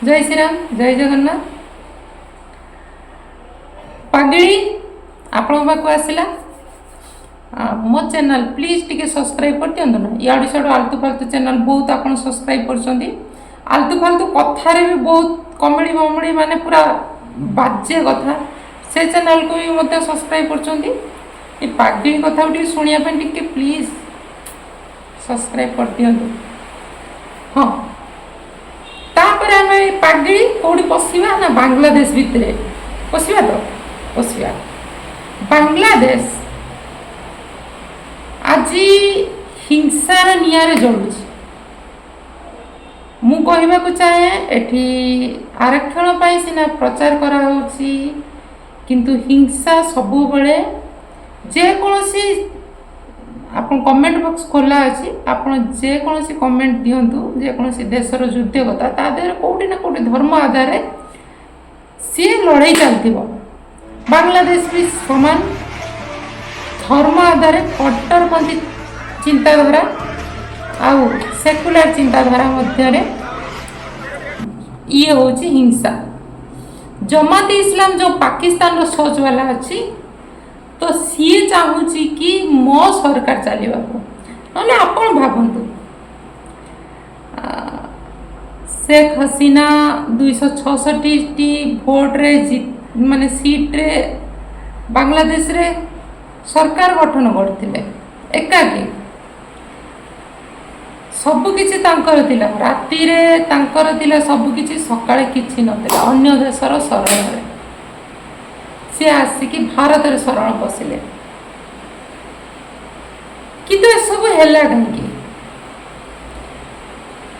ଜୟ ଶ୍ରୀରାମ, ଜୟ ଜଗନ୍ନାଥ। ପାଗିଳି ଆପଣଙ୍କ ପାଖକୁ ଆସିଲା। ମୋ ଚ୍ୟାନେଲ୍ ପ୍ଲିଜ୍ ଟିକେ ସବସ୍କ୍ରାଇବ୍ କରିଦିଅନ୍ତୁ ନା। ଇଆଡ଼ୁ ସିଆଡ଼ୁ ଆଲତୁ ଫାଲତୁ ଚ୍ୟାନେଲ୍ ବହୁତ ଆପଣ ସବସ୍କ୍ରାଇବ୍ କରୁଛନ୍ତି। ଆଲତୁ ଫାଲତୁ କଥାରେ ବି ବହୁତ କମେଡ଼ି ମମେଡ଼ି, ମାନେ ପୁରା ବାଜେ କଥା, ସେ ଚ୍ୟାନେଲ୍କୁ ବି ମଧ୍ୟ ସବସ୍କ୍ରାଇବ୍ କରୁଛନ୍ତି। ଏ ପାଗିଳି କଥାକୁ ଟିକେ ଶୁଣିବା ପାଇଁ ଟିକେ ପ୍ଲିଜ୍ ସବସ୍କ୍ରାଇବ୍ କରିଦିଅନ୍ତୁ। ହଁ, ତାପରେ ଆମେ ଏ ପାଗିଳି କେଉଁଠି ପଶିବା ନା ବାଂଲାଦେଶ ଭିତରେ ପଶିବା। ତ ପଶିବା। ବାଂଲାଦେଶ ଆଜି ହିଂସାର ନିଆଁରେ ଜଳୁଛି। ମୁଁ କହିବାକୁ ଚାହେଁ, ଏଠି ଆରକ୍ଷଣ ପାଇଁ ସିନା ପ୍ରଚାର କରାହେଉଛି, କିନ୍ତୁ ହିଂସା ସବୁବେଳେ। ଯେକୌଣସି ଆପଣ କମେଣ୍ଟ ବକ୍ସ ଖୋଲା ଅଛି, ଆପଣ ଯେକୌଣସି କମେଣ୍ଟ ଦିଅନ୍ତୁ, ଯେକୌଣସି ଦେଶର ଯୁଦ୍ଧ କଥା, ତା ଦେହରେ କେଉଁଠି ନା କେଉଁଠି ଧର୍ମ ଆଧାରରେ ସିଏ ଲଢ଼େଇ ଚାଲିଥିବ। ବାଂଲାଦେଶ ବି ସମାନ ଧର୍ମ ଆଧାରରେ କଟ୍ଟରପନ୍ଥୀ ଚିନ୍ତାଧାରା ଆଉ ସେକୁଲାର ଚିନ୍ତାଧାରା ମଧ୍ୟରେ ଇଏ ହେଉଛି ହିଂସା। ଜମାତି ଇସଲାମ ଯେଉଁ ପାକିସ୍ତାନର ସୋଚ ବାଲା ଅଛି, ତ ସିଏ ଚାହୁଁଛି କି ମୋ ସରକାର ଚାଲିବାକୁ। ନହେଲେ ଆପଣ ଭାବନ୍ତୁ, ଶେଖ ହସିନା 266ଟି ଭୋଟରେ ମାନେ ସିଟ୍ରେ ବାଂଲାଦେଶରେ ସରକାର ଗଠନ କରିଥିଲେ ଏକାକୀ। ସବୁକିଛି ତାଙ୍କର ଥିଲା। ରାତିରେ ତାଙ୍କର ଥିଲା ସବୁକିଛି, ସକାଳେ କିଛି ନଥିଲା। ଅନ୍ୟ ଦେଶର ଶରଣରେ ସିଏ ଆସିକି ଭାରତରେ ଶରଣ ପଶିଲେ। କିନ୍ତୁ ଏସବୁ ହେଲା କାହିଁକି?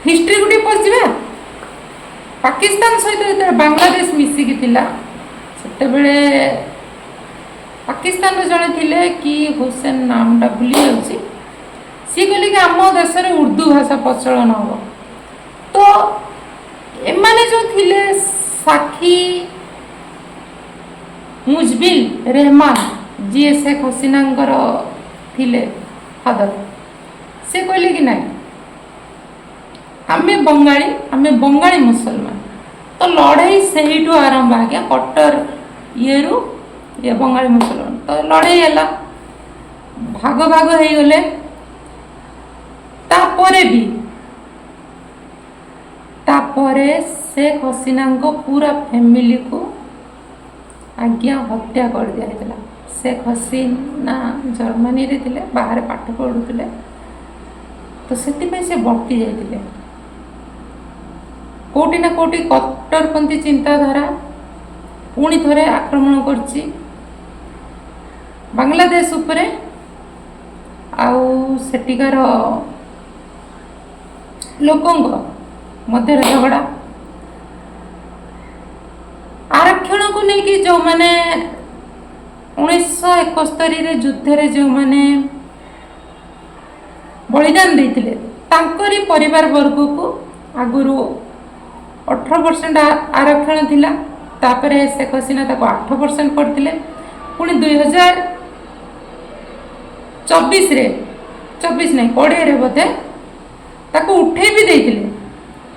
ହିଷ୍ଟ୍ରି ଟିକେ ପଶିଯିବା। ପାକିସ୍ତାନ ସହିତ ଯେତେବେଳେ ବାଂଲାଦେଶ ମିଶିକି ଥିଲା, ସେତେବେଳେ ପାକିସ୍ତାନର ଜଣେ ଥିଲେ କି ହୁସେନ, ନାମଟା ଭୁଲି ଯାଉଛି, ସିଏ କହିଲେ କି ଆମ ଦେଶରେ ଉର୍ଦ୍ଦୁ ଭାଷା ପ୍ରଚଳନ ହେବ। ତ ଏମାନେ ଯେଉଁ ଥିଲେ, ଶେଖ ମୁଜବିଲ ରେହମାନ, ଯିଏ ଶେଖ ହସିନାଙ୍କର ଥିଲେ ଫାଦର, ସେ କହିଲେ କି ନାଇଁ, ଆମେ ବଙ୍ଗାଳୀ, ଆମେ ବଙ୍ଗାଳୀ ମୁସଲମାନ। ତ ଲଢ଼େଇ ସେଇଠୁ ଆରମ୍ଭ ଆଜ୍ଞା, କଟ୍ଟର ଇଏରୁ ଇଏ ବଙ୍ଗାଳୀ ମୁସଲମାନ। ତ ଲଢ଼େଇ ହେଲା, ଭାଗ ଭାଗ ହେଇଗଲେ। ତାପରେ ବି ତାପରେ ଶେଖ ହସିନାଙ୍କ ପୁରା ଫ୍ୟାମିଲିକୁ ଆଜ୍ଞା ହତ୍ୟା କରିଦିଆହେଇଥିଲା। ଶେଖ ହସିନା ଜର୍ମାନୀରେ ଥିଲେ, ବାହାରେ ପାଠ ପଢ଼ୁଥିଲେ, ତ ସେଥିପାଇଁ ସେ ବର୍ତ୍ତି ଯାଇଥିଲେ। କେଉଁଠି ନା କେଉଁଠି କଟ୍ଟରପନ୍ଥୀ ଚିନ୍ତାଧାରା ପୁଣି ଥରେ ଆକ୍ରମଣ କରିଛି ବାଂଲାଦେଶ ଉପରେ। ଆଉ ସେଠିକାର ଲୋକଙ୍କ ମଧ୍ୟରେ ଝଗଡ଼ା ଆରକ୍ଷଣକୁ ନେଇକି। ଯେଉଁମାନେ 1971ରେ ଯୁଦ୍ଧରେ ଯେଉଁମାନେ ବଳିଦାନ ଦେଇଥିଲେ, ତାଙ୍କରି ପରିବାର ବର୍ଗକୁ ଆଗରୁ 18% ଆରକ୍ଷଣ ଥିଲା। ତାପରେ ଶେଖ ହସିନା ତାକୁ 8% କରିଥିଲେ। ପୁଣି 2024ରେ, ଚବିଶ ନାହିଁ, 20ରେ ବୋଧେ ତାକୁ ଉଠେଇ ବି ଦେଇଥିଲେ।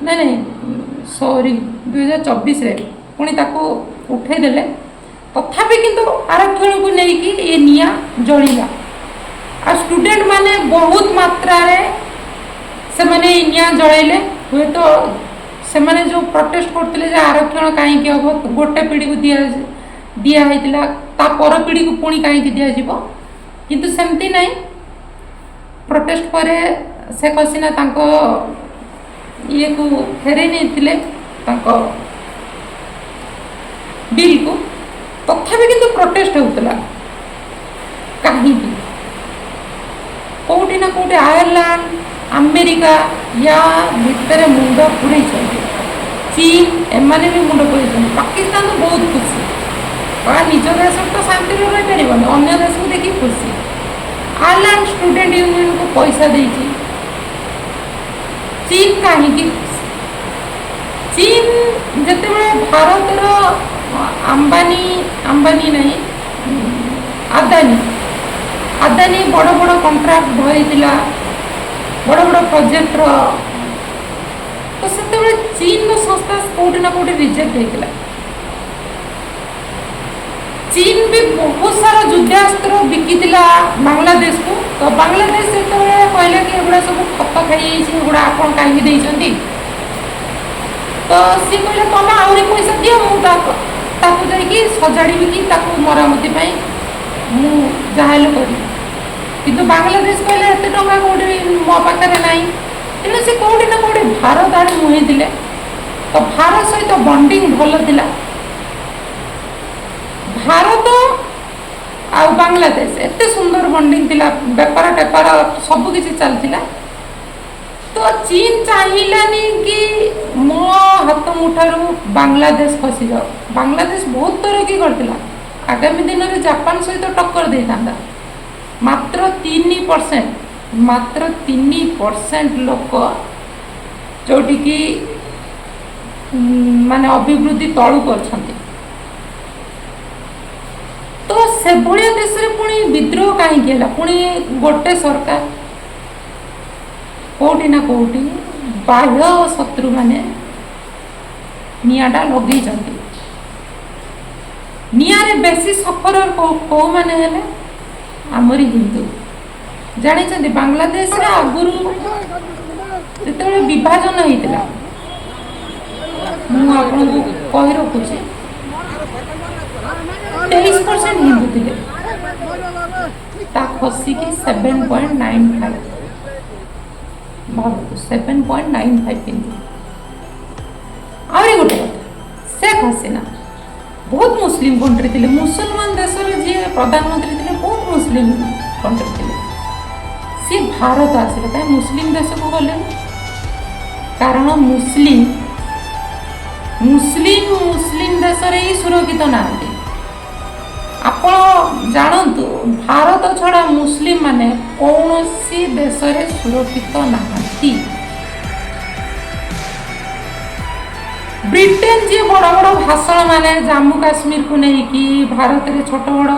ନାଇଁ ନାଇଁ, ସରି, 2024ରେ ପୁଣି ତାକୁ ଉଠେଇ ଦେଲେ। ତଥାପି କିନ୍ତୁ ଆରକ୍ଷଣକୁ ନେଇକି ଏ ନିଆଁ ଜଳିଲା। ଆଉ ଷ୍ଟୁଡେଣ୍ଟ ମାନେ ବହୁତ ମାତ୍ରାରେ ସେମାନେ ଏଇ ନିଆଁ ଜଳେଇଲେ। ହୁଏତ ସେମାନେ ଯେଉଁ ପ୍ରୋଟେଷ୍ଟ କରୁଥିଲେ ଯେ ଆରକ୍ଷଣ କାହିଁକି ହେବ, ଗୋଟେ ପିଢ଼ିକୁ ଦିଆ ହେଇଥିଲା, ତା ପର ପିଢ଼ିକୁ ପୁଣି କାହିଁକି ଦିଆଯିବ? କିନ୍ତୁ ସେମିତି ନାହିଁ। ପ୍ରୋଟେଷ୍ଟ ପରେ ଶେଖ ହସିନା ତାଙ୍କ ଇଏକୁ ଫେରେଇ ନେଇଥିଲେ, ତାଙ୍କ ବିଲ୍କୁ। ତଥାପି କିନ୍ତୁ ପ୍ରୋଟେଷ୍ଟ ହେଉଥିଲା କାହିଁକି? କେଉଁଠି ନା କେଉଁଠି ଆୟାରଲାଣ୍ଡ, ଆମେରିକା ୟା ଭିତରେ ମୁଣ୍ଡ ପୁରେଇଛନ୍ତି। ଚୀନ, ଏମାନେ ବି ମୁଣ୍ଡ ପୁରେଇଛନ୍ତି। ପାକିସ୍ତାନ ତ ବହୁତ ଖୁସି। ବା ନିଜ ଦେଶରେ ତ ଶାନ୍ତିରେ ରହିପାରିବନି, ଅନ୍ୟ ଦେଶକୁ ଦେଖି ଖୁସି। ଆୟାରଲାଣ୍ଡ ଷ୍ଟୁଡେଣ୍ଟ ୟୁନିୟନକୁ ପଇସା ଦେଇଛି। ଚୀନ କାହିଁକି ଖୁସି? ଚୀନ ଯେତେବେଳେ ଭାରତର ଆମ୍ବାନୀ, ଆମ୍ବାନୀ ନାହିଁ, ଆଦାନୀ, ଆଦାନୀ ବଡ଼ ବଡ଼ କଣ୍ଟ୍ରାକ୍ଟ ଧରିଥିଲା, ବଡ଼ ବଡ଼ ପ୍ରୋଜେକ୍ଟର ତ ସେତେବେଳେ ଚୀନର ସଂସ୍ଥା କେଉଁଠି ନା କେଉଁଠି ରିଜେକ୍ଟ ହେଇଥିଲା। ଚୀନ ବି ବହୁତ ସାରା ଯୁଦ୍ଧାସ୍ତ୍ର ବିକିଥିଲା ବାଂଲାଦେଶକୁ। ତ ବାଂଲାଦେଶ ଯେତେବେଳେ କହିଲା କି ଏଗୁଡ଼ା ସବୁ ଖତ ଖାଇଯାଇଛି, ଏଗୁଡ଼ା ଆପଣ କାହିଁକି ଦେଇଛନ୍ତି? ତ ସିଏ କହିଲେ, ତମେ ଆହୁରି ପଇସା ଦିଅ, ମୁଁ ତାକୁ ଯାଇକି ସଜାଡ଼ିବି କି ତାକୁ ମରାମତି ପାଇଁ ମୁଁ ଯାହା ହେଲେ କରିବି। କିନ୍ତୁ ବାଂଲାଦେଶ କହିଲେ, ଏତେ ଟଙ୍କା କେଉଁଠି, ମୋ ପାଖରେ ନାହିଁ। ତେଣୁ ସେ କେଉଁଠି ନା କେଉଁଠି ଭାରତ ଆଡ଼େ ମୁହେଁଇଥିଲେ। ତ ଭାରତ ସହିତ ବଣ୍ଡିଙ୍ଗ ଭଲ ଥିଲା। ଭାରତ ଆଉ ବାଂଲାଦେଶ ଏତେ ସୁନ୍ଦର ବଣ୍ଡିଙ୍ଗ ଥିଲା, ବେପାର ଟେପାର ସବୁ କିଛି ଚାଲିଥିଲା। ତ ଚୀନ ଚାହିଁଲାନି କି ମୋ ହାତ ମୁଠାରୁ ବାଂଲାଦେଶ ଖସିଯାଉ। ବାଂଲାଦେଶ ବହୁତ ତରକି କରିଥିଲା, ଆଗାମୀ ଦିନରେ ଜାପାନ ସହିତ ଟକ୍କର ଦେଇଥାନ୍ତା। ମାତ୍ର 3%, ମାତ୍ର 3% ଲୋକ, ଯେଉଁଠିକି ମାନେ ଅଭିବୃଦ୍ଧି ତଳକୁ ଅଛନ୍ତି। ତ ସେଭଳିଆ ଦେଶରେ ପୁଣି ବିଦ୍ରୋହ କାହିଁକି ହେଲା? ପୁଣି ଗୋଟେ ସରକାର, କେଉଁଠି ନା କେଉଁଠି ବାହ୍ୟ ଶତ୍ରୁମାନେ ନିଆଁଟା ଲଗେଇଛନ୍ତି। ନିଆଁରେ ବେଶୀ ସଫରର କେଉଁମାନେ ହେଲେ? ଆମରି ହିନ୍ଦୁ। ଜାଣିଛନ୍ତି, ବାଂଲାଦେଶରେ ଆଗରୁ ଯେତେବେଳେ ବିଭାଜନ ହେଇଥିଲା, ମୁଁ ଆପଣଙ୍କୁ କହି ରଖୁଛି, 23% ହିନ୍ଦୁ ଥିଲେ। ତା ଖସିକି 7.95। ଭାବନ୍ତୁ, 7.95 ହିନ୍ଦୁ। ଆହୁରି ଗୋଟେ କଥା, ଶେଖ ହସିନା ବହୁତ ମୁସଲିମ କଣ୍ଟ୍ରି ଥିଲେ। ମୁସଲମାନ ଦେଶର ଯିଏ ପ୍ରଧାନମନ୍ତ୍ରୀ ଥିଲେ, ବହୁତ ମୁସଲିମ କଣ୍ଟ୍ରି ଥିଲେ। ସିଏ ଭାରତ ଆସିଲେ, କାହିଁ ମୁସଲିମ ଦେଶକୁ ଗଲେନି? କାରଣ ମୁସଲିମ ମୁସଲିମ ମୁସଲିମ ଦେଶରେ ହିଁ ସୁରକ୍ଷିତ ନାହାନ୍ତି। ଆପଣ ଜାଣନ୍ତୁ, ଭାରତ ଛଡ଼ା ମୁସଲିମ ମାନେ କୌଣସି ଦେଶରେ ସୁରକ୍ଷିତ ନାହାନ୍ତି। ବ୍ରିଟେନ ଯିଏ ବଡ଼ ବଡ଼ ଭାଷଣ ମାନେ ଜାମ୍ମୁ କାଶ୍ମୀରକୁ ନେଇକି, ଭାରତରେ ଛୋଟ ବଡ଼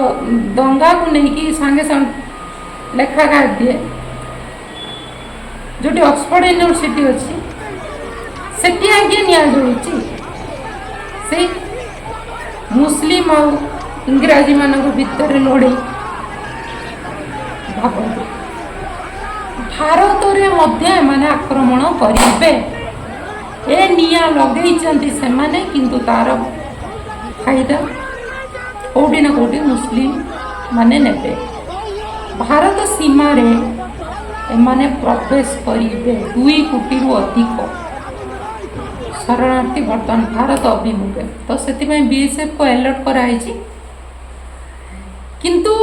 ଦଙ୍ଗାକୁ ନେଇକି ସାଙ୍ଗେ ସାଙ୍ଗେ ଲେଖା କାଢ଼ିଦିଏ, ଯେଉଁଠି ଅକ୍ସଫୋର୍ଡ ୟୁନିଭର୍ସିଟି ଅଛି ସେଠି ଆଜ୍ଞା ନିଆଁ ଜଳୁଛି। ସେଇ ମୁସଲିମ ଆଉ ଇଂରାଜୀମାନଙ୍କ ଭିତରେ ଲଢ଼େଇ। ଭାବନ୍ତୁ, ଭାରତରେ ମଧ୍ୟ ଏମାନେ ଆକ୍ରମଣ କରିବେ। ଏ ନିଆଁ ଲଗେଇଛନ୍ତି ସେମାନେ, କିନ୍ତୁ ତାର ଫାଇଦା କେଉଁଠି ନା କେଉଁଠି ମୁସଲିମ ମାନେ ନେବେ। ଭାରତ ସୀମାରେ ଏମାନେ ପ୍ରବେଶ କରିବେ। 2 କୋଟିରୁ ଅଧିକ ଶରଣାର୍ଥୀ ବର୍ତ୍ତମାନ ଭାରତ ଅଭିମୁଖେ। ତ ସେଥିପାଇଁ ବିଏସ୍ଏଫ୍କୁ ଆଲର୍ଟ କରାହେଇଛି। କିନ୍ତୁ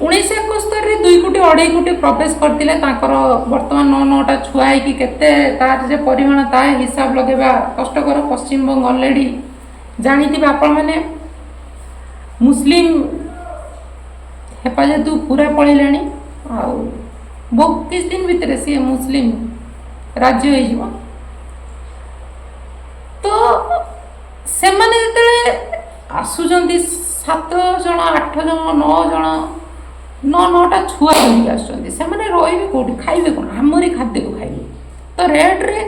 1971ରେ 2 କୋଟି, 2.5 କୋଟି ପ୍ରବେଶ କରିଥିଲେ। ତାଙ୍କର ବର୍ତ୍ତମାନ ନଅ ନଅଟା ଛୁଆ ହେଇକି କେତେ ତାର ଯେ ପରିମାଣ, ତା ହିସାବ ଲଗାଇବା କଷ୍ଟକର। ପଶ୍ଚିମବଙ୍ଗ ଅଲରେଡ଼ି ଜାଣିଥିବେ ଆପଣମାନେ, ମୁସଲିମ ହେଫାଜତକୁ ପୁରା ପଳେଇଲାଣି। ଆଉ ବହୁତ କିଛି ଦିନ ଭିତରେ ସିଏ ମୁସଲିମ ରାଜ୍ୟ ହେଇଯିବ। ତ ସେମାନେ ଯେତେବେଳେ ଆସୁଛନ୍ତି, ସାତ ଜଣ, ଆଠ ଜଣ, ନଅ ଜଣ, ନଅ ନଅଟା ଛୁଆ ଧରିକି ଆସୁଛନ୍ତି, ସେମାନେ ରହିବେ କେଉଁଠି? ଖାଇବେ କ'ଣ? ଆମରି ଖାଦ୍ୟକୁ ଖାଇବେ। ତ ରେଟ୍ରେ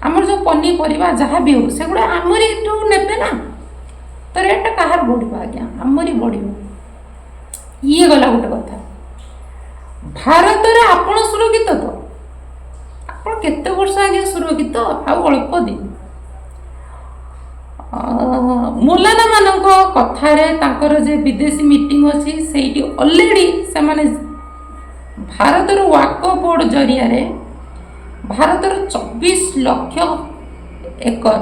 ଆମର ଯେଉଁ ପନିପରିବା ଯାହା ବି ହଉ, ସେଗୁଡ଼ା ଆମରିଠୁ ନେବେ ନା। ତ ରେଟ୍ଟା କାହାର ବଢ଼ିବ ଆଜ୍ଞା? ଆମରି ବଢ଼ିବ। ଇଏ ଗଲା ଗୋଟେ କଥା। ଭାରତରେ ଆପଣ ସୁରକ୍ଷିତ ତ? ଆପଣ କେତେ ବର୍ଷ ଆଜ୍ଞା ସୁରକ୍ଷିତ? ଆଉ ଅଳ୍ପ ଦିନ। ମୌଲାନା ମାନଙ୍କ କଥାରେ ତାଙ୍କର ଯେ ବିଦେଶୀ ମିଟିଂ ଅଛି, ସେଇଠି ଅଲରେଡ଼ି ସେମାନେ ଭାରତର ୱାକଫ ବୋର୍ଡ଼ ଜରିଆରେ ଭାରତର 24 ଲକ୍ଷ ଏକର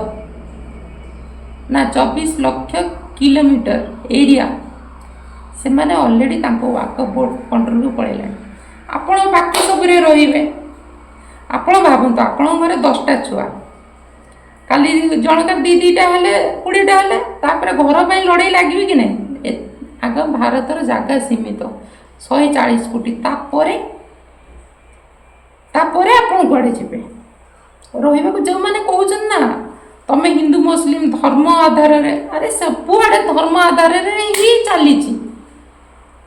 ନା 24 ଲକ୍ଷ କିଲୋମିଟର ଏରିଆ ସେମାନେ ଅଲରେଡ଼ି ତାଙ୍କ ୱାକଫ ବୋର୍ଡ଼ କଣ୍ଟ୍ରୋଲକୁ ପଳେଇଲାଣି। ଆପଣ ବାକି ସବୁରେ ରହିବେ। ଆପଣ ଭାବନ୍ତୁ, ଆପଣଙ୍କ ଘରେ 10ଟା ଛୁଆ, କାଲି ଜଣଙ୍କର ଦୁଇ ଦୁଇଟା ହେଲେ 20ଟା ହେଲେ, ତାପରେ ଘର ପାଇଁ ଲଢ଼େଇ ଲାଗିବେ କି ନାହିଁ? ଆଗ ଭାରତର ଜାଗା ସୀମିତ, 140 କୋଟି। ତାପରେ ତାପରେ ଆପଣ କୁଆଡ଼େ ଯିବେ ରହିବାକୁ? ଯେଉଁମାନେ କହୁଛନ୍ତି ନା, ତମେ ହିନ୍ଦୁ ମୁସଲିମ ଧର୍ମ ଆଧାରରେ, ଆରେ ସବୁଆଡ଼େ ଧର୍ମ ଆଧାରରେ ହିଁ ଚାଲିଛି।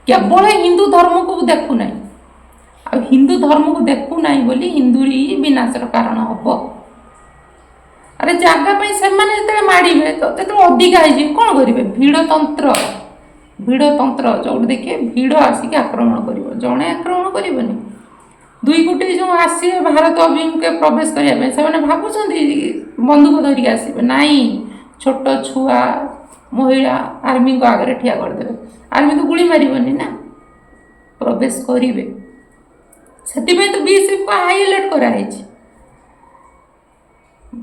କେବଳ ହିନ୍ଦୁ ଧର୍ମକୁ ଦେଖୁନାହିଁ। ଆଉ ହିନ୍ଦୁ ଧର୍ମକୁ ଦେଖୁନାହିଁ ବୋଲି ହିନ୍ଦୁର ହିଁ ବିନାଶର କାରଣ ହବ। ଆରେ ଜାଗା ପାଇଁ ସେମାନେ ଯେତେବେଳେ ମାଡ଼ିବେ ତ ଯେତେବେଳେ ଅଧିକା ହେଇଯିବେ କ'ଣ କରିବେ? ଭିଡ଼ତନ୍ତ୍ର, ଭିଡ଼ତନ୍ତ୍ର। ଯେଉଁଠି ଦେଖିବେ ଭିଡ଼ ଆସିକି ଆକ୍ରମଣ କରିବ, ଜଣେ ଆକ୍ରମଣ କରିବନି। 2 କୋଟି ଯେଉଁ ଆସିବେ ଭାରତ ଅଭିମୁଖେ ପ୍ରବେଶ କରିବା ପାଇଁ, ସେମାନେ ଭାବୁଛନ୍ତି ବନ୍ଧୁକ ଧରିକି ଆସିବେ। ନାଇଁ, ଛୋଟ ଛୁଆ, ମହିଳା ଆର୍ମିଙ୍କ ଆଗରେ ଠିଆ କରିଦେବେ। ଆର୍ମି ତ ଗୁଳି ମାରିବନି ନା, ପ୍ରବେଶ କରିବେ। ସେଥିପାଇଁ ତ ବିଏସ୍ଏଫ୍କୁ ହାଇ ଆଲର୍ଟ କରାହେଇଛି।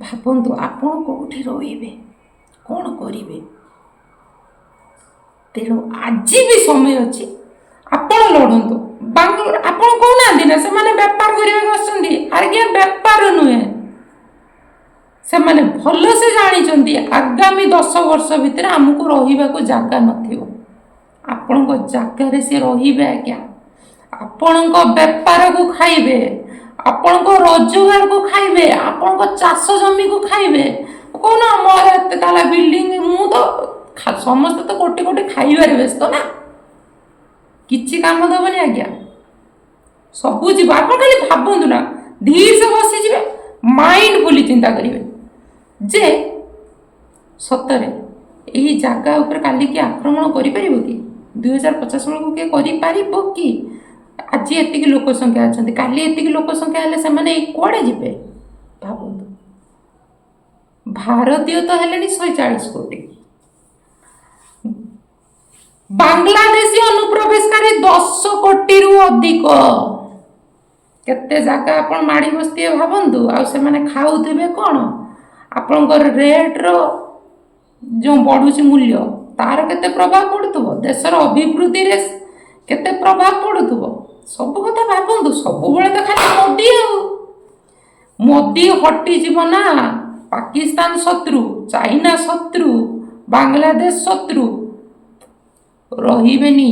ଭାବନ୍ତୁ ଆପଣ କେଉଁଠି ରହିବେ, କ'ଣ କରିବେ? ତେଣୁ ଆଜି ବି ସମୟ ଅଛି, ଆପଣ ଲଢ଼ନ୍ତୁ। ବାଙ୍ଗଲୋର ଆପଣ କହୁନାହାନ୍ତି ନା ସେମାନେ ବେପାର କରିବାକୁ ଆସୁଛନ୍ତି? ଆଜ୍ଞା, ବେପାର ନୁହେଁ, ସେମାନେ ଭଲସେ ଜାଣିଛନ୍ତି ଆଗାମୀ 10 ବର୍ଷ ଭିତରେ ଆମକୁ ରହିବାକୁ ଜାଗା ନଥିବ। ଆପଣଙ୍କ ଜାଗାରେ ସେ ରହିବେ ଆଜ୍ଞା, ଆପଣଙ୍କ ବେପାରକୁ ଖାଇବେ, ଆପଣଙ୍କ ରୋଜଗାରକୁ ଖାଇବେ, ଆପଣଙ୍କ ଚାଷ ଜମିକୁ ଖାଇବେ। କହୁନ ମୋର ଏତେ ତାଲା ବିଲ୍ଡିଂ, ମୁଁ ତ ସମସ୍ତେ ତ କୋଟି କୋଟି ଖାଇବାରେ ବ୍ୟସ୍ତ ନା, କିଛି କାମ ଦେବନି ଆଜ୍ଞା, ସବୁ ଯିବ। ଆପଣ ଖାଲି ଭାବନ୍ତୁ ନା, ଧୀର ସେ ବସିଯିବେ, ମାଇଣ୍ଡ ବୋଲି ଚିନ୍ତା କରିବେ ଯେ ସତରେ ଏଇ ଜାଗା ଉପରେ କାଲି କିଏ ଆକ୍ରମଣ କରିପାରିବ କି? 2050 ବେଳକୁ କିଏ କରିପାରିବ କି? ଆଜି ଏତିକି ଲୋକ ସଂଖ୍ୟା ଅଛନ୍ତି, କାଲି ଏତିକି ଲୋକ ସଂଖ୍ୟା ହେଲେ ସେମାନେ କୁଆଡ଼େ ଯିବେ ଭାବନ୍ତୁ। ଭାରତୀୟ ତ ହେଲେଣି 140 କୋଟି, ବାଂଲାଦେଶୀ ଅନୁପ୍ରବେଶକାରୀ 10 କୋଟିରୁ ଅଧିକ। କେତେ ଜାଗା ଆପଣ ମାଡ଼ି ବସିଥିବେ ଭାବନ୍ତୁ। ଆଉ ସେମାନେ ଖାଉଥିବେ କ'ଣ? ଆପଣଙ୍କର ରେଟ୍ର ଯେଉଁ ବଢ଼ୁଛି ମୂଲ୍ୟ, ତାର କେତେ ପ୍ରଭାବ ପଡ଼ୁଥିବ, ଦେଶର ଅଭିବୃଦ୍ଧିରେ କେତେ ପ୍ରଭାବ ପଡ଼ୁଥିବ, ସବୁ କଥା ଭାବନ୍ତୁ। ସବୁବେଳେ ତ ଖାଲି ମୋଦି, ଆଉ ମୋଦି ହଟିଯିବ ନା ପାକିସ୍ତାନ ଶତ୍ରୁ, ଚାଇନା ଶତ୍ରୁ, ବାଂଲାଦେଶ ଶତ୍ରୁ ରହିବେନି।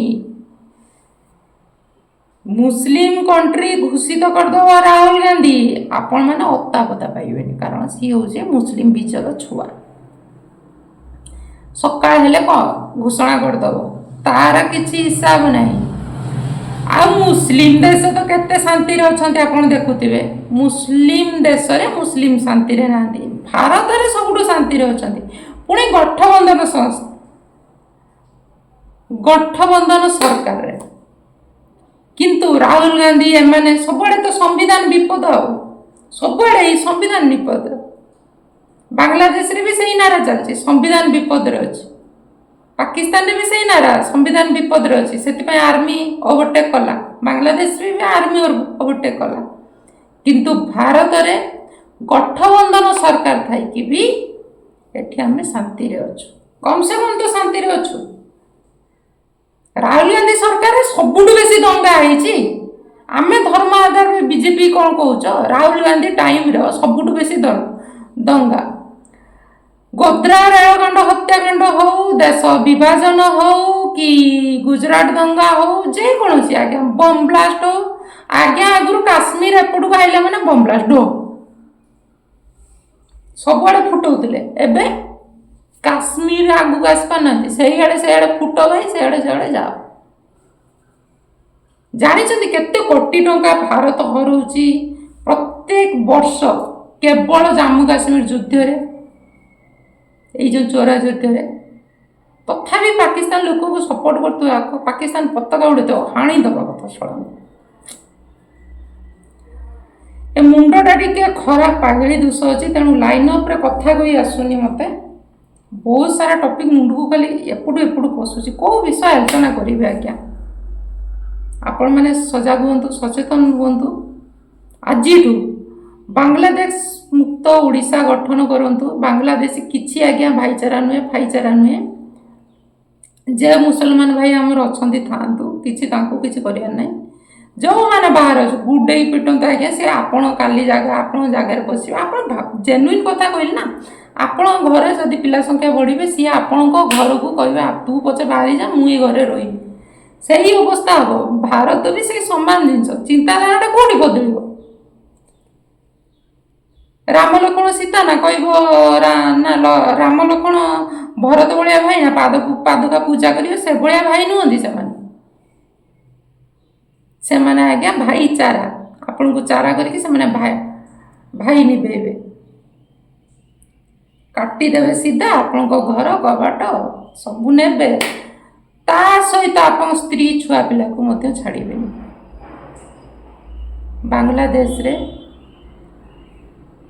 ମୁସଲିମ କଣ୍ଟ୍ରି ଘୋଷିତ କରିଦେବ ରାହୁଲ ଗାନ୍ଧୀ, ଆପଣମାନେ ଅତାପତା ପାଇବେନି, କାରଣ ସିଏ ହେଉଛି ମୁସଲିମ ବୀଜର ଛୁଆ। ସକାଳ ହେଲେ କ'ଣ ଘୋଷଣା କରିଦେବ, ତାର କିଛି ହିସାବ ନାହିଁ। ଆଉ ମୁସଲିମ ଦେଶ ତ କେତେ ଶାନ୍ତିରେ ଅଛନ୍ତି ଆପଣ ଦେଖୁଥିବେ। ମୁସଲିମ ଦେଶରେ ମୁସଲିମ ଶାନ୍ତିରେ ନାହାନ୍ତି, ଭାରତରେ ସବୁଠୁ ଶାନ୍ତିରେ ଅଛନ୍ତି। ପୁଣି ଗଠବନ୍ଧନ ସଂସ୍ଥା, ଗଠବନ୍ଧନ ସରକାରରେ। କିନ୍ତୁ ରାହୁଲ ଗାନ୍ଧୀ ଏମାନେ ସବୁଆଡ଼େ ତ ସମ୍ବିଧାନ ବିପଦ, ଆଉ ସବୁଆଡ଼େ ଏଇ ସମ୍ବିଧାନ ବିପଦ। ବାଂଲାଦେଶରେ ବି ସେଇ ନାରା ଚାଲିଛି, ସମ୍ବିଧାନ ବିପଦରେ ଅଛି। ପାକିସ୍ତାନରେ ବି ସେଇ ନାରା, ସମ୍ବିଧାନ ବିପଦରେ ଅଛି। ସେଥିପାଇଁ ଆର୍ମି ଓଭରଟେକ୍ କଲା, ବାଂଲାଦେଶରେ ବି ଆର୍ମି ଓଭରଟେକ୍ କଲା। କିନ୍ତୁ ଭାରତରେ ଗଠବନ୍ଧନ ସରକାର ଥାଇକି ବି ଏଠି ଆମେ ଶାନ୍ତିରେ ଅଛୁ, କମ୍ ସେ କମ୍ ତ ଶାନ୍ତିରେ ଅଛୁ। ରାହୁଲ ଗାନ୍ଧୀ ସରକାରରେ ସବୁଠୁ ବେଶୀ ଦଙ୍ଗା ହେଇଛି। ଆମେ ଧର୍ମ ଆଧାରରେ ବିଜେପି କ'ଣ କହୁଛ, ରାହୁଲ ଗାନ୍ଧୀ ଟାଇମ୍ର ସବୁଠୁ ବେଶୀ ଦଙ୍ଗା। ଗୋଧ୍ରା ରେଳକାଣ୍ଡ ହତ୍ୟାକାଣ୍ଡ ହଉ, ଦେଶ ବିଭାଜନ ହଉ କି ଗୁଜରାଟ ଦଙ୍ଗା ହଉ, ଯେକୌଣସି ଆଜ୍ଞା ବମ୍ ବ୍ଲାଷ୍ଟ ହଉ ଆଜ୍ଞା, ଆଗରୁ କାଶ୍ମୀର ଏପଟକୁ ଆଇଲା ମାନେ ବମ୍ ବ୍ଲାଷ୍ଟ ହଉ, ସବୁଆଡ଼େ ଫୁଟଉଥିଲେ। ଏବେ କାଶ୍ମୀର ଆଗକୁ ଆସିପାରୁନାହାନ୍ତି, ସେଇଆଡ଼େ ସେଇଆଡ଼େ ଫୁଟ ଭାଇ, ସେଇଆଡ଼େ ସେଇଆଡ଼େ ଯାଅ। ଜାଣିଛନ୍ତି କେତେ କୋଟି ଟଙ୍କା ଭାରତ ହରଉଛି ପ୍ରତ୍ୟେକ ବର୍ଷ କେବଳ ଜାମ୍ମୁ କାଶ୍ମୀର ଯୁଦ୍ଧରେ, ଏଇ ଯେଉଁ ଚୋରା ଯୁଦ୍ଧରେ? ତଥାପି ପାକିସ୍ତାନ ଲୋକଙ୍କୁ ସପୋର୍ଟ କରୁଥିବା, ପାକିସ୍ତାନ ପତାକା ଉଡ଼େଇଥିବ, ହାଣିଦେବା କଥା ଶଳା। ଏ ମୁଣ୍ଡଟା ଟିକେ ଖରାପ, ପାଗଳି ଦୋଷ ଅଛି, ତେଣୁ ଲାଇନ୍ ଅପ୍ରେ କଥା କହି ଆସୁନି ମୋତେ। ବହୁତ ସାରା ଟପିକ୍ ମୁଣ୍ଡକୁ ଖାଲି ଏପଟୁ ଏପଟୁ ପଶୁଛି। କେଉଁ ବିଷୟ ଆଲୋଚନା କରିବେ ଆଜ୍ଞା? ଆପଣମାନେ ସଜାଗ ହୁଅନ୍ତୁ, ସଚେତନ ହୁଅନ୍ତୁ। ଆଜିଠୁ ବାଂଲାଦେଶ ମୁକ୍ତ ଓଡ଼ିଶା ଗଠନ କରନ୍ତୁ। ବାଂଲାଦେଶୀ କିଛି ଆଜ୍ଞା ଭାଇଚାରା ନୁହେଁ, ଫାଇଚାରା ନୁହେଁ। ଯେ ମୁସଲମାନ ଭାଇ ଆମର ଅଛନ୍ତି ଥାଆନ୍ତୁ, କିଛି ତାଙ୍କୁ କିଛି କରିବାର ନାହିଁ। ଯେଉଁମାନେ ବାହାରେ ଅଛୁ ଗୁଡ଼େଇ ପିଟନ୍ତୁ ଆଜ୍ଞା, ସେ ଆପଣ କାଲି ଜାଗା ଆପଣଙ୍କ ଜାଗାରେ ବସିବେ। ଆପଣ ଜେନୁଇନ୍ କଥା କହିଲେ ନା, ଆପଣଙ୍କ ଘରେ ଯଦି ପିଲା ସଂଖ୍ୟା ବଢ଼ିବେ, ସିଏ ଆପଣଙ୍କ ଘରକୁ କହିବେ ତୁ ପଛେ ବାହାରି ଯା, ମୁଁ ଏ ଘରେ ରହିବି। ସେଇ ଅବସ୍ଥା ହେବ। ଭାରତ ବି ସେଇ ସମାନ ଜିନିଷ। ଚିନ୍ତାଧାରାଟା କେଉଁଠି ବଦଳିବ? ରାମ ଲକ୍ଷ୍ମଣ ସୀତା ନା କହିବ ନା ରାମ ଲକ୍ଷ୍ମଣ ଭରତ ଭଳିଆ ଭାଇ ନା ପାଦୁକା ପୂଜା କରିବେ ସେଭଳିଆ ଭାଇ ନୁହନ୍ତି ସେମାନେ। ସେମାନେ ଆଜ୍ଞା ଭାଇଚାରା, ଆପଣଙ୍କୁ ଚାରା କରିକି ସେମାନେ ଭାଇ ନିଭେଇବେ। କାଟିଦେବେ ସିଧା ଆପଣଙ୍କ ଘର କବାଟ ସବୁ ନେବେ, ତା ସହିତ ଆପଣଙ୍କ ସ୍ତ୍ରୀ ଛୁଆ ପିଲାକୁ ମଧ୍ୟ ଛାଡ଼ିବେନି। ବାଂଲାଦେଶରେ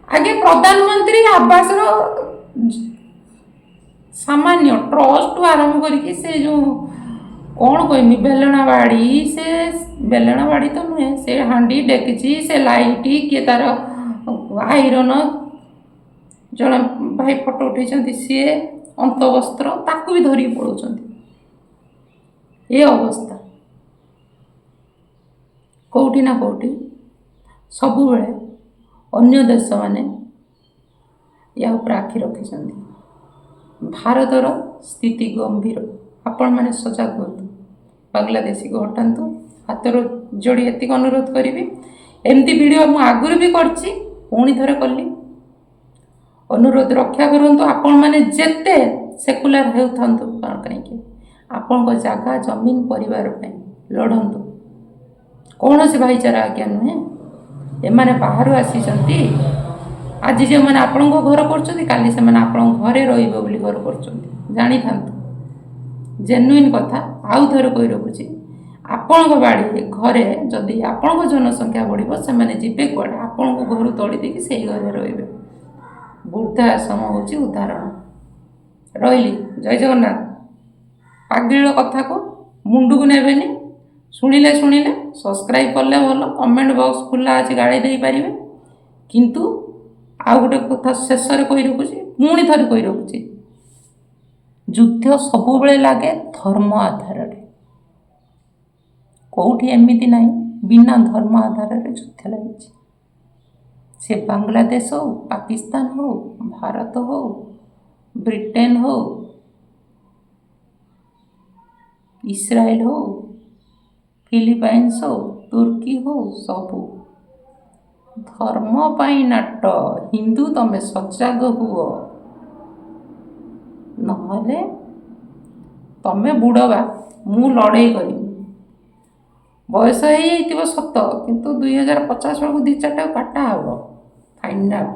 ଆଗେ ପ୍ରଧାନମନ୍ତ୍ରୀ ଆବାସର ସାମାନ୍ୟ ଟ୍ରଷ୍ଟଠୁ ଆରମ୍ଭ କରିକି ସେ ଯେଉଁ କ'ଣ କହିମି, ବେଲଣା ବାଡ଼ି, ସେ ବେଲଣା ବାଡ଼ି ତ ନୁହେଁ, ସେ ହାଣ୍ଡି ଡେକିଚି, ସେ ଲାଇଟ୍, କିଏ ତାର ଆଇରନ୍, ଜଣେ ଭାଇ ଫଟୋ ଉଠେଇଛନ୍ତି, ସିଏ ଅନ୍ତବସ୍ତ୍ର, ତାକୁ ବି ଧରିକି ପଳାଉଛନ୍ତି। ଏ ଅବସ୍ଥା କେଉଁଠି ନା କେଉଁଠି ସବୁବେଳେ ଅନ୍ୟ ଦେଶମାନେ ୟା ଉପରେ ଆଖି ରଖିଛନ୍ତି। ଭାରତର ସ୍ଥିତି ଗମ୍ଭୀର। ଆପଣମାନେ ସଜାଗ ହୁଅନ୍ତୁ, ବାଂଲାଦେଶୀକୁ ହଟାନ୍ତୁ। ହାତର ଯୋଡ଼ି ଏତିକି ଅନୁରୋଧ କରିବି। ଏମିତି ଭିଡ଼ିଓ ମୁଁ ଆଗରୁ ବି କରିଛି, ପୁଣି ଥରେ କଲି। ଅନୁରୋଧ ରକ୍ଷା କରନ୍ତୁ। ଆପଣମାନେ ଯେତେ ସେକୁଲାର ହେଉଥାନ୍ତୁ କ'ଣ କାହିଁକି, ଆପଣଙ୍କ ଜାଗା ଜମିନ ପରିବାର ପାଇଁ ଲଢ଼ନ୍ତୁ। କୌଣସି ଭାଇଚାରା ଆଜ୍ଞା ନୁହେଁ। ଏମାନେ ବାହାରୁ ଆସିଛନ୍ତି। ଆଜି ଯେଉଁମାନେ ଆପଣଙ୍କ ଘର କରୁଛନ୍ତି, କାଲି ସେମାନେ ଆପଣଙ୍କ ଘରେ ରହିବେ ବୋଲି ଘର କରୁଛନ୍ତି, ଜାଣିଥାନ୍ତୁ। ଜେନୁଇନ୍ କଥା ଆଉ ଥରେ କହି ରଖୁଛି, ଆପଣଙ୍କ ବାଡ଼ି ଘରେ ଯଦି ଆପଣଙ୍କ ଜନସଂଖ୍ୟା ବଢ଼ିବ, ସେମାନେ ଯିବେ କୁଆଡ଼େ? ଆପଣଙ୍କୁ ଘରୁ ତଡ଼ି ଦେଇକି ସେଇ ଘରେ ରହିବେ। ବୃଦ୍ଧାଶ୍ରମ ହେଉଛି ଉଦାହରଣ। ରହିଲି, ଜୟ ଜଗନ୍ନାଥ। ପାଗିଳ କଥାକୁ ମୁଣ୍ଡକୁ ନେବେନି। ଶୁଣିଲେ ଶୁଣିଲେ, ସବସ୍କ୍ରାଇବ୍ କଲେ ଭଲ। କମେଣ୍ଟ ବକ୍ସ ଖୋଲା ଅଛି, ଗାଳି ଦେଇପାରିବେ। କିନ୍ତୁ ଆଉ ଗୋଟେ କଥା ଶେଷରେ କହି ରଖୁଛି, ପୁଣି ଥରେ କହି ରଖୁଛି, ଯୁଦ୍ଧ ସବୁବେଳେ ଲାଗେ ଧର୍ମ ଆଧାରରେ। କେଉଁଠି ଏମିତି ନାହିଁ ବିନା ଧର୍ମ ଆଧାରରେ ଯୁଦ୍ଧ ଲାଗିଛି। ସେ ବାଂଲାଦେଶ ହଉ, ପାକିସ୍ତାନ ହଉ, ଭାରତ ହଉ, ବ୍ରିଟେନ ହଉ, ଇସ୍ରାଏଲ ହଉ, ଫିଲିପାଇନ୍ସ ହଉ, ତୁର୍କୀ ହଉ, ସବୁ ଧର୍ମ ପାଇଁ ନାଟ। ହିନ୍ଦୁ ତମେ ସଜାଗ ହୁଅ, ନହେଲେ ତମେ ବୁଡ଼ବା, ମୁଁ ଲଢ଼େଇ କରିବି। ବୟସ ହେଇଯାଇଥିବ ସତ, କିନ୍ତୁ 2050 ବେଳକୁ ଦୁଇ ଚାରିଟାକୁ କାଟା ହେବ ଫାଇନାଲ୍।